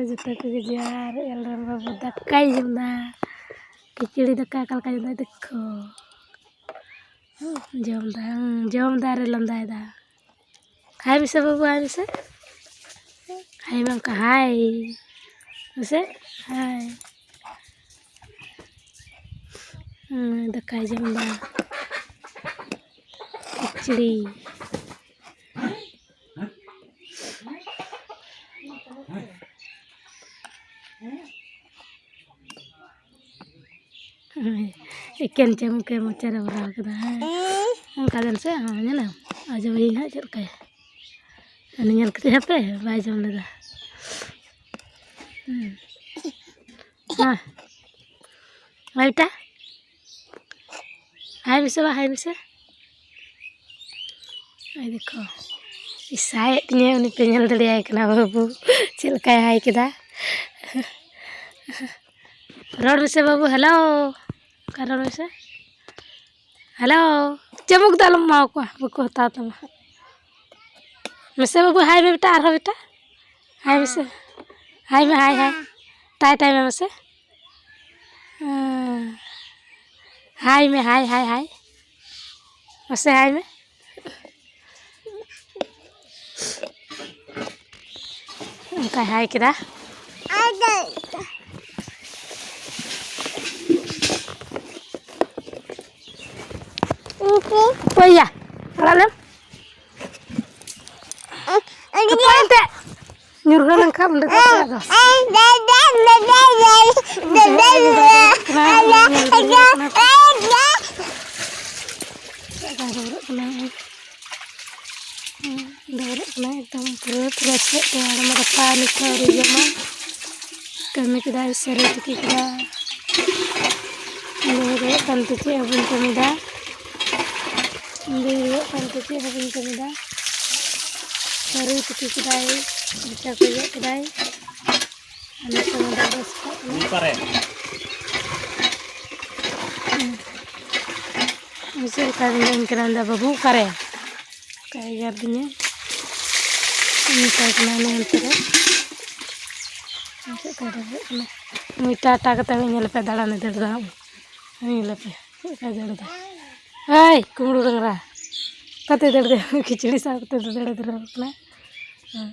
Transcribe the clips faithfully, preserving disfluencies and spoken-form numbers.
ᱡᱚᱛᱚ ᱠᱚᱜᱮ ᱡᱚᱦᱟᱨ᱾ ᱮᱞ ᱨᱮᱱ ᱵᱟᱹᱵᱩ ᱫᱟᱠᱟᱭ ᱡᱚᱢᱫᱟ, ᱠᱷᱤᱪᱲᱤ ᱫᱟᱠᱟ ᱚᱠᱟ ᱞᱮᱠᱟ ᱡᱚᱢᱫᱟᱭ ᱫᱮᱠᱷᱚ᱾ ᱡᱚᱢᱫᱟ, ᱦᱩᱸ, ᱡᱚᱢᱫᱟ ᱨᱮ ᱞᱟᱸᱫᱟᱭᱮᱫᱟ᱾ ᱦᱟᱭ ᱢᱮᱥᱮ ᱵᱟᱹᱵᱩ, ᱦᱟᱭ ᱢᱮᱥᱮ᱾ ᱦᱟᱭ ᱢᱮ ᱚᱱᱠᱟ, ᱦᱟᱭ ᱢᱮᱥᱮ, ᱦᱟᱭ᱾ ᱦᱩᱸ, ᱫᱟᱠᱟᱭ ᱡᱚᱢᱫᱟ᱾ ᱠᱷᱤᱪᱲᱤ᱾ ᱮᱠᱮᱱ ᱪᱟᱹᱢᱩᱠᱮ ᱢᱚᱪᱟᱨᱮ ᱵᱷᱚᱨᱟᱣ ᱠᱮᱫᱟ, ᱦᱮᱸ᱾ ᱚᱱᱠᱟ ᱜᱮ ᱥᱮ, ᱦᱚᱸ, ᱧᱮᱞᱟᱢ᱾ ᱟᱡᱚ ᱵᱟᱹᱭ ᱦᱟᱸᱜ ᱪᱮᱫ ᱞᱮᱠᱟᱭ᱾ ᱩᱱᱤ ᱧᱮᱞ ᱠᱟᱛᱮ ᱦᱟᱯᱮ ᱵᱟᱭ ᱡᱚᱢ ᱞᱮᱫᱟ᱾ ᱦᱩᱸ᱾ ᱦᱮᱸ᱾ ᱦᱟᱭ ᱵᱮᱴᱟ᱾ ᱦᱟᱭ ᱢᱮᱥᱮ ᱵᱟ, ᱦᱟᱭ ᱢᱮᱥᱮ᱾ ᱟᱭ ᱫᱮᱠᱷᱚ᱾ ᱤᱥᱟᱭᱮᱫ ᱛᱤᱧᱟᱹ, ᱩᱱᱤ ᱯᱮ ᱧᱮᱞ ᱫᱟᱲᱮᱭᱟᱭ ᱠᱟᱱᱟ ᱵᱟᱹᱵᱩ᱾ ᱪᱮᱫ ᱞᱮᱠᱟᱭ ᱦᱟᱭ ᱠᱮᱫᱟ᱾ ᱨᱚᱲ ᱢᱮᱥᱮ ᱵᱟᱹᱵᱩ, ᱦᱮᱞᱳ᱾ ᱚᱱᱠᱟ ᱨᱚᱲ ᱢᱮᱥᱮ᱾ ᱦᱮᱞᱳ᱾ ᱪᱟᱹᱢᱩᱠ ᱫᱚ ᱟᱞᱚᱢ ᱮᱢᱟ ᱠᱚᱣᱟ, ᱵᱟᱠᱚ ᱦᱟᱛᱟᱣ ᱛᱟᱢᱟ᱾ ᱢᱮᱥᱮ ᱵᱟᱹᱵᱩ, ᱦᱟᱭ ᱢᱮ ᱵᱮᱴᱟ, ᱟᱨᱦᱚᱸ ᱵᱮᱴᱟ᱾ ᱦᱟᱭ ᱢᱮᱥᱮ᱾ ᱦᱟᱭ ᱢᱮ, ᱦᱟᱭ, ᱦᱟᱭ᱾ ᱴᱟᱭ, ᱴᱟᱭ ᱢᱮ ᱢᱮᱥᱮ᱾ ᱦᱮᱸ᱾ ᱦᱟᱭ ᱢᱮ, ᱦᱟᱭ, ᱦᱟᱭ, ᱦᱟᱭ᱾ ᱢᱟᱥᱮ ᱦᱟᱭ ᱢᱮ᱾ ᱚᱱᱠᱟᱭ ᱦᱟᱭ ᱠᱮᱫᱟ᱾ ᱚᱠᱚᱭᱭᱟ? ᱚᱲᱟᱜ ᱞᱮᱢ᱾ ᱛᱚᱯᱟᱭᱮᱱ ᱛᱮ᱾ ᱧᱩᱨᱦᱟᱹ ᱞᱮᱱᱠᱷᱟᱱ ᱚᱸᱰᱮ ᱫᱚ ᱚᱠᱚᱭᱟᱜ ᱫᱚ? ᱰᱟᱹᱵᱽᱨᱟᱹᱜ ᱠᱟᱱᱟ᱾ ᱰᱟᱹᱵᱽᱨᱟᱹᱜ ᱠᱟᱱᱟ ᱮᱠᱫᱚᱢ ᱯᱩᱨᱟᱹ fresh ᱦᱮᱡ ᱠᱟᱱᱟ᱾ ᱦᱚᱲᱢᱚ ᱫᱚ ᱯᱟᱱᱤ ᱠᱚ ᱟᱹᱣᱨᱤ ᱡᱚᱢᱟ᱾ ᱠᱟᱹᱢᱤ ᱠᱮᱫᱟᱭ, ᱥᱟᱹᱨᱩᱭ ᱛᱤᱠᱤ ᱠᱮᱫᱟ᱾ ᱩᱱᱤ ᱨᱩᱣᱟᱹᱜ ᱠᱟᱱᱛᱮ ᱪᱮᱫ ᱦᱚᱸ ᱵᱟᱹᱧ ᱠᱟᱹᱢᱤᱭᱮᱫᱟ᱾ ᱩᱱᱤ ᱨᱩᱣᱟᱹᱜ ᱠᱟᱱᱛᱮ ᱪᱮᱫ ᱦᱚᱸ ᱵᱟᱹᱧ ᱠᱟᱹᱢᱤᱭᱮᱫᱟ᱾ ᱥᱟᱹᱨᱩᱭ ᱛᱤᱠᱤ ᱠᱮᱫᱟᱭ, ᱨᱟᱪᱟ ᱠᱚ ᱡᱚᱜ ᱠᱮᱫᱟᱭ᱾ ᱟᱨ ᱱᱤᱛᱚᱜ ᱫᱚ ᱵᱮᱥ ᱠᱚᱜ ᱠᱟᱱᱟ᱾ ᱚᱠᱟᱨᱮ? ᱦᱩᱸ᱾ ᱪᱮᱫ ᱞᱮᱠᱟ ᱢᱮᱱᱟᱹᱧ ᱠᱟᱱᱟ ᱢᱮᱱᱫᱟ, "ᱵᱟᱹᱵᱩ ᱚᱠᱟᱨᱮ?" ᱚᱱᱠᱟᱭ ᱮᱜᱮᱨ ᱫᱤᱧᱟ᱾ ᱢᱮᱛᱟᱭ ᱠᱟᱱᱟ ᱩᱱᱤ ᱦᱟᱱᱛᱮ ᱨᱮ᱾ ᱱᱩᱭ ᱴᱟᱴᱟ ᱠᱟᱛᱮ ᱧᱮᱞ ᱯᱮ, ᱫᱟᱬᱟᱱᱮ ᱫᱟᱹᱲ ᱫᱟ᱾ ᱧᱮᱞ ᱯᱮ ᱪᱮᱫ ᱞᱮᱠᱟᱭ ᱫᱟᱹᱲ ᱫᱟ᱾ ᱦᱟᱭ ᱠᱩᱢᱵᱽᱲᱩ ᱰᱟᱝᱨᱟ, ᱚᱠᱟᱛᱮ ᱫᱟᱹᱲ ᱫᱟ? ᱠᱷᱤᱪᱲᱤ ᱥᱟᱵ ᱠᱟᱛᱮ ᱫᱟᱹᱲ ᱫᱟᱹᱲ ᱠᱟᱱᱟ᱾ ᱦᱮᱸ᱾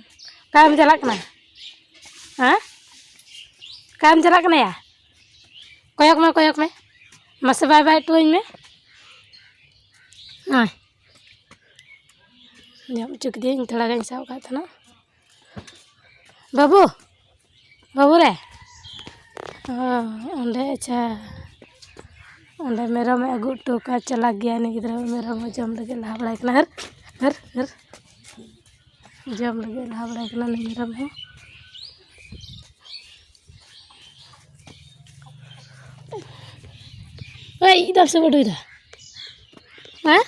ᱚᱠᱟᱢ ᱪᱟᱞᱟᱜ ᱠᱟᱱᱟ? ᱦᱮᱸ? ᱚᱠᱟᱢ ᱪᱟᱞᱟᱜ ᱠᱟᱱᱟ ᱭᱟ? ᱠᱚᱭᱚᱜ ᱢᱮ, ᱠᱚᱭᱚᱜ ᱢᱮ᱾ ᱢᱟᱥᱮ ᱵᱟᱭ ᱵᱟᱭ ᱦᱚᱴᱚᱣᱟᱹᱧ ᱢᱮ᱾ ᱱᱚᱜᱼᱚᱭ᱾ ᱡᱚᱢ ᱦᱚᱪᱚ ᱠᱮᱫᱮᱭᱟᱹᱧ, ᱛᱷᱚᱲᱟ ᱜᱟᱱ ᱥᱟᱵ ᱠᱟᱜ ᱛᱟᱦᱮᱱᱟ᱾ ᱵᱟᱹᱵᱩ, ᱵᱟᱹᱵᱩ ᱨᱮ᱾ ᱚ, ᱚᱸᱰᱮ, ᱟᱪᱪᱷᱟ᱾ ᱚᱸᱰᱮ ᱢᱮᱨᱚᱢᱮ ᱟᱹᱜᱩ ᱦᱚᱴᱚ ᱠᱟᱜ, ᱪᱟᱞᱟᱠ ᱜᱮᱭᱟ ᱩᱱᱤ ᱜᱤᱫᱽᱨᱟᱹ᱾ ᱢᱮᱨᱚᱢ ᱦᱚᱸ ᱡᱚᱢ ᱞᱟᱹᱜᱤᱫ ᱞᱟᱦᱟ ᱵᱟᱲᱟᱭ ᱠᱟᱱᱟ᱾ ᱦᱟᱹᱨ, ᱦᱟᱹᱨ, ᱦᱟᱹᱨ᱾ ᱡᱚᱢ ᱞᱟᱹᱜᱤᱫ ᱞᱟᱦᱟ ᱵᱟᱲᱟᱭ ᱠᱟᱱᱟ ᱩᱱᱤ ᱢᱮᱨᱚᱢ ᱦᱚᱸ᱾ ᱮᱭ, ᱤᱧ ᱫᱚ ᱥᱮ ᱵᱟᱰᱩᱭ ᱫᱟ? ᱦᱮᱸ?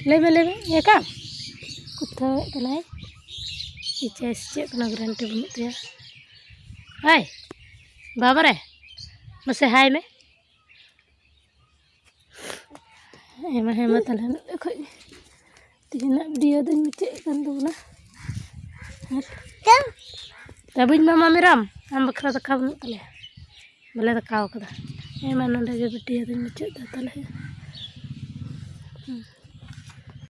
ᱞᱟᱹᱭ ᱢᱮ, ᱞᱟᱹᱭ ᱢᱮ, ᱤᱭᱟᱹ ᱠᱟᱢ? ᱠᱚᱛᱷᱟᱣᱮᱫ ᱠᱟᱱᱟᱭ᱾ ᱤᱪᱟᱹ ᱥᱮ ᱪᱮᱫ ᱠᱟᱱᱟ, ᱜᱟᱨᱮᱱᱴᱤ ᱵᱟᱹᱱᱩᱜ ᱛᱟᱭᱟ᱾ ᱦᱟᱭ, ᱵᱟᱵᱟ ᱨᱮ, ᱢᱟᱥᱮ ᱦᱟᱭ ᱢᱮ᱾ ᱦᱮᱸ ᱢᱟ, ᱦᱮᱸ ᱢᱟ, ᱛᱟᱦᱞᱮ ᱱᱚᱰᱮ ᱠᱷᱚᱡ ᱜᱮ ᱛᱮᱦᱮᱧᱟᱜ ᱵᱷᱤᱰᱤᱭᱳ ᱫᱚᱧ ᱢᱩᱪᱟᱹᱫ ᱠᱟᱱ ᱛᱟᱵᱚᱱᱟ᱾ ᱟᱨ ᱛᱟᱵᱚᱧ ᱢᱟᱢᱟ ᱢᱮᱨᱚᱢ, ᱟᱢ ᱵᱟᱠᱷᱨᱟ ᱫᱟᱠᱟ ᱵᱟᱹᱱᱩᱜ ᱛᱟᱞᱮᱭᱟ, ᱵᱟᱞᱮ ᱫᱟᱠᱟᱣ ᱠᱟᱫᱟ᱾ ᱦᱮᱸ ᱢᱟ, ᱱᱚᱰᱮ ᱜᱮ ᱵᱷᱤᱰᱤᱭᱳ ᱫᱚᱧ ᱢᱩᱪᱟᱹᱫ ᱫᱟ ᱛᱟᱦᱞᱮ᱾